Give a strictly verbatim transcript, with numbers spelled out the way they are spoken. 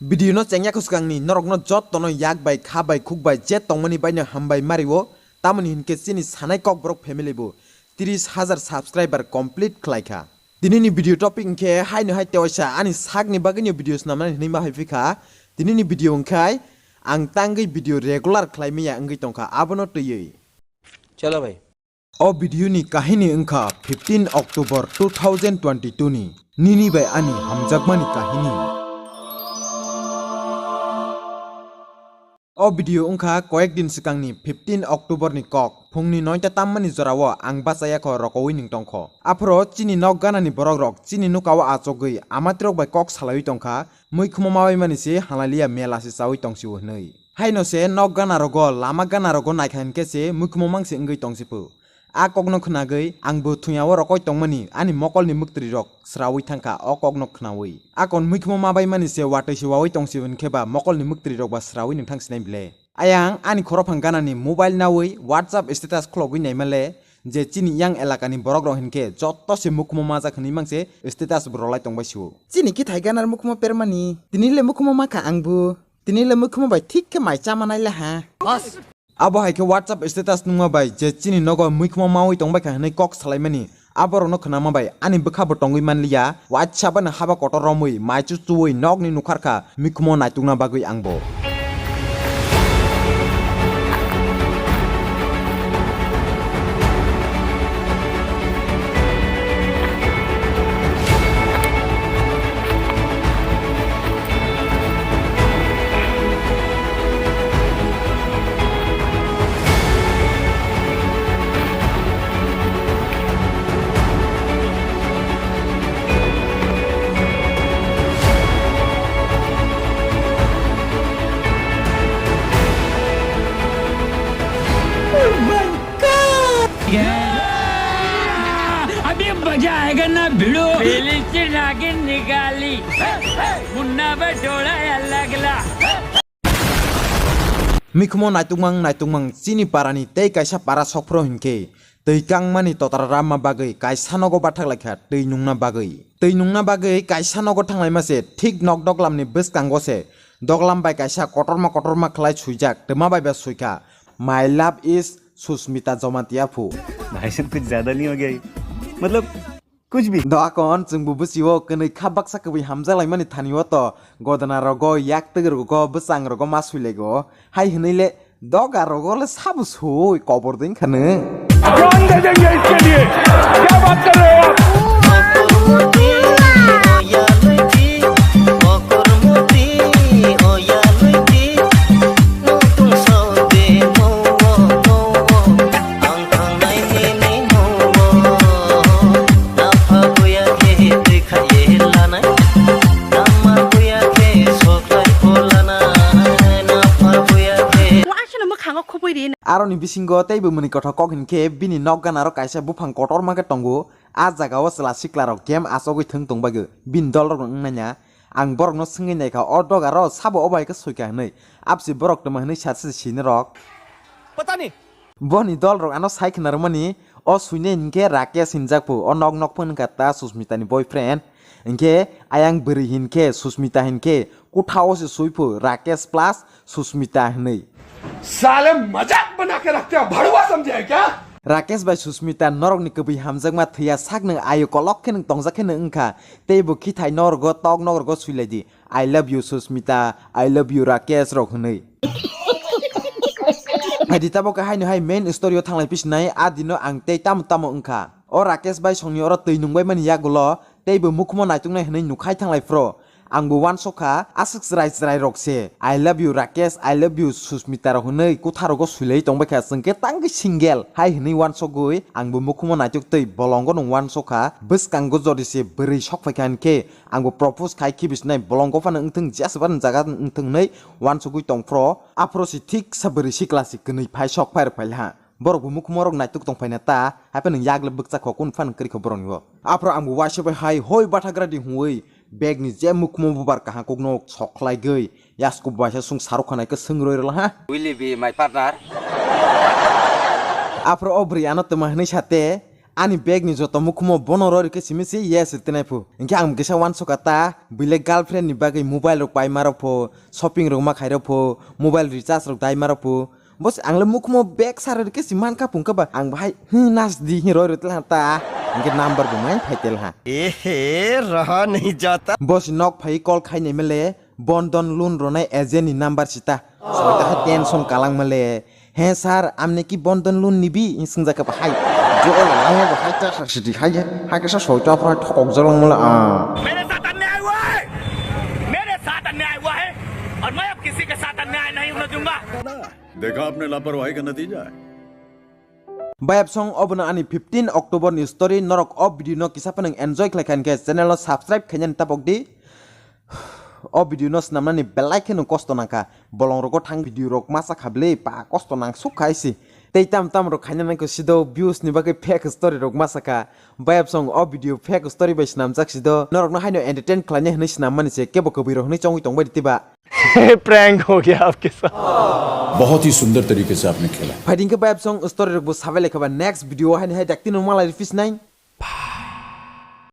Video no chengya kwswkangni norokno jottono yak bai, kha bai, khuk bai je tongmani baino hambai mario, tamoni hinkhe chini sanai kokborok family bo tris hajar subscriber complete khlaikha. Tinini video topic hinkhe haino hai tewaisa ani sakni bagwino video snamnani hinwi ma hai phikha. Tinini video hinkhe ang tangwi video regular khlai maya wngwi tongkha, abono twiwi. Chalo bhai. O video ni kahini wngkha fifteen October two thousand twenty-two ni nini bai ani hamjakmani kahini. O video wngkha koyek din swkangni fifteen October ni kok, phungni noita tammani jorao ang bachaya kho rokowi nwng tongkho. Aphro chini nok ganani borok rok chini nukao achogwi amatirok bai kok salaiwi tongkha, muikhumo mabaimani se halaliya mela se chawi tongsio hwnwi. Haino se nok gana rogo, lama gana rogo naikha hinkhe se muikhumo mangse wngwi tongsiphu. A kokno khnagwi ang bo thwiyao rokoi tongmani ani mokolni mwktwirwi rok sraui thangkha o kokno khnaui. A kon muikhumo mabaimani se watwi se waui tongsi hinkhe ba mokolni mwktwirwi rok ba sraui nwng thang sinai bile. Ayang ani khorophang ganani mobile naui WhatsApp status khlogwi naimale je chini yang elakani borok rok hinkhe jotto se muikhumo majak hinwi mangse status bo rolai tongbai sio. Chini kithai ganar muikhumo permani. Tini le muikhumo makha ang bo. Tini le muikhumo bai thik khe mai chama nai le ha. Abo hai khe WhatsApp status nungma bai je chini nogo muikhumo maui tongbai kha hinwi kok salaimani, aborokno khnama bai ani bwkha bo tongwi manliya, waisa bano haba kotor romwi, maichu chuwi nokni nukharkha muikhumo naitukna bagwi angbo. अभी मजा आएगा ना भिड़ो। पहले से नागिन निकाली, मुन्ना पे डोला अलगला। Mikhumo naitukmang naitukmang chini parani tei kaisa para sokphro hinkhe twi kangmani totara ramma bagwi kaisa nogo bathak laikha twi nungna bagwi. Twi nungna bagwi kaisa nogo thanglaima se thik nok doglamni bwskango se doglam bai kaisa kotorma kotorma khlai swijak twma bai ba swikha, "My love is Susmita Jamatia phu." भाई साहब, कुछ ज्यादा नहीं हो गया ये? मतलब, कुछ भी। Do akon chwngbo bwsio kwnwi kha baksa kwbwi hamjalaimani thani o to godana rogo, yak twk rogo, bwchang rogo ma sui lego. Hai hwnwi le doga rogo le sabo sui kobor ding khano. जान दे देंगे इसके लिए। क्या बात कर रहे हो आप? Aswkno mwkhango khupui ri. Aroni bisingo teibo mwnwi kothok kok hinkhe bini nok ganaro kaisa buphang kotorma khe tongo. A jagao chwla siklarok game achogwi thwng tong bagwi bini dolrokno wng nanya. Ang borokno swngwi naikha, o dogaro sabo obo hai khe soikha hwnwi. Absi borok twma hwnwi sat se sinorok. Boni dolrok ano sai khna rwmani, o suinai hinkhe Rakesh hinjak phu, o nok nok phano wngkha ta Susmita ni boyfriend. Hinkhe ayang bwrwi hinkhe Susmita hinkhe kuthao se sui phu Rakesh plus Susmita hinwi. साले मजाक बना के रखते हो, भड़ुआ समझे है क्या? Rakesh bai Susmita norokni kwbwi hamjakma thwiya sakno ayo kolok khe nwng tongjak khe nwng wngkha, tei bo khithai norgo tok norgo suilai di. I love you, Susmita, I love you, Rakesh rok hwnwi. Phaidi tabok haino hai main story o thanglai pisinai, a dino ang tei tamo tamo wngkha. O Rakesh bai songni oro twi nungbai mani yagulo, teibo mukhumo naituknai hwnwi nukhai thanglai phro. Angbo uansukha, aswk chwrai chwrai rok se, "I love you, Rakesh, I love you, Susmita" rok hwnwi kutharogo suilai tongbaikha, chwngkhe tangwi single hai hwnwi uansugwi angbo mukhumo naituk tei bolongo nwng uansukha, bwskango jodi se bwrwi sokphaikha hinkhe, Angbo propose khai khibi sinai bolong gophano wngthung, jeswbani jaga wngthung hinwi uansugwi tongphro. Aphro si thik sa bwrwi sikla si kwnwi phai sok phai rwk phai laha. Borok bo mukhumorok naituk tongphaina ta, hapheno yakle bwkcha kho kunu phano kwrwi kho borokni bo. Aphro angbo uaisa bai hai hoi bathagra di hwnwi bag ni je mukhumo bubar kaham kokno sok khlaigwi yasku baisa sung sarok khanai khe swng roi rwla ha. Will you be my partner? Aphro o bwrwi ano twma hwnwi sa te, Ani bag ni joto mukhumo bono rori khe simi se yes tinai phu. Hinkhe ang kisa wansukha ta, buile girlfriend ni bagwi mobile rok paima rok pho, shopping rok ma khai rok pho, mobile recharge rok dai ma rok pho. Boss, ang le mukhumo bag sar rori khe si man kha phung kha ba, ang bahai, hmm, nas di hi roi roi tel ha ta. Hinkhe number bo mai phai tel ha. Ehe, raha nahi jata. Boss, nok phai call khai nai mele, Bandhan loan ronai agent ni number sita. Soita hai tension kalang male. He sir, amne ki Bandhan loan nibi? Hing swngjak kha bahai. Jo la hai bahai ta sa sidi hai hai ka sa soita phra thokok jalang male a. मेरे साथ अन्याय हुआ है, मेरे साथ अन्याय हुआ है और मैं अब किसी के साथ अन्याय नहीं होने दूंगा। देखा आपने लापरवाही का नतीजा है। Bayap song obono ani fifteen October ni story, norok o video no kisa phano enjoy khlai kha hinkhe channel no subscribe khainani tabok di. O video no swnamnani belai kheno kosto nangkha. Bolong rogo thang video rok masa kha bwle pa kosto nang suk khai si. Tei tam tam rok khaina nangkho sido views ni bagwi fake story rok masa kha. Bayap song o video fake story bai swnamjak sido. Norok no haino entertain khlaina hwnwi swnam mani se kebo kwbwi rok hwnwi chongwi tongbai di tiba. Prank हो गया आपके साथ। बहुत ही सुंदर तरीके से आपने खेला। Phaidi hinkhe bayap song story rok bo sabai lai kha ba next video haino hai dakti no malai rifis nai.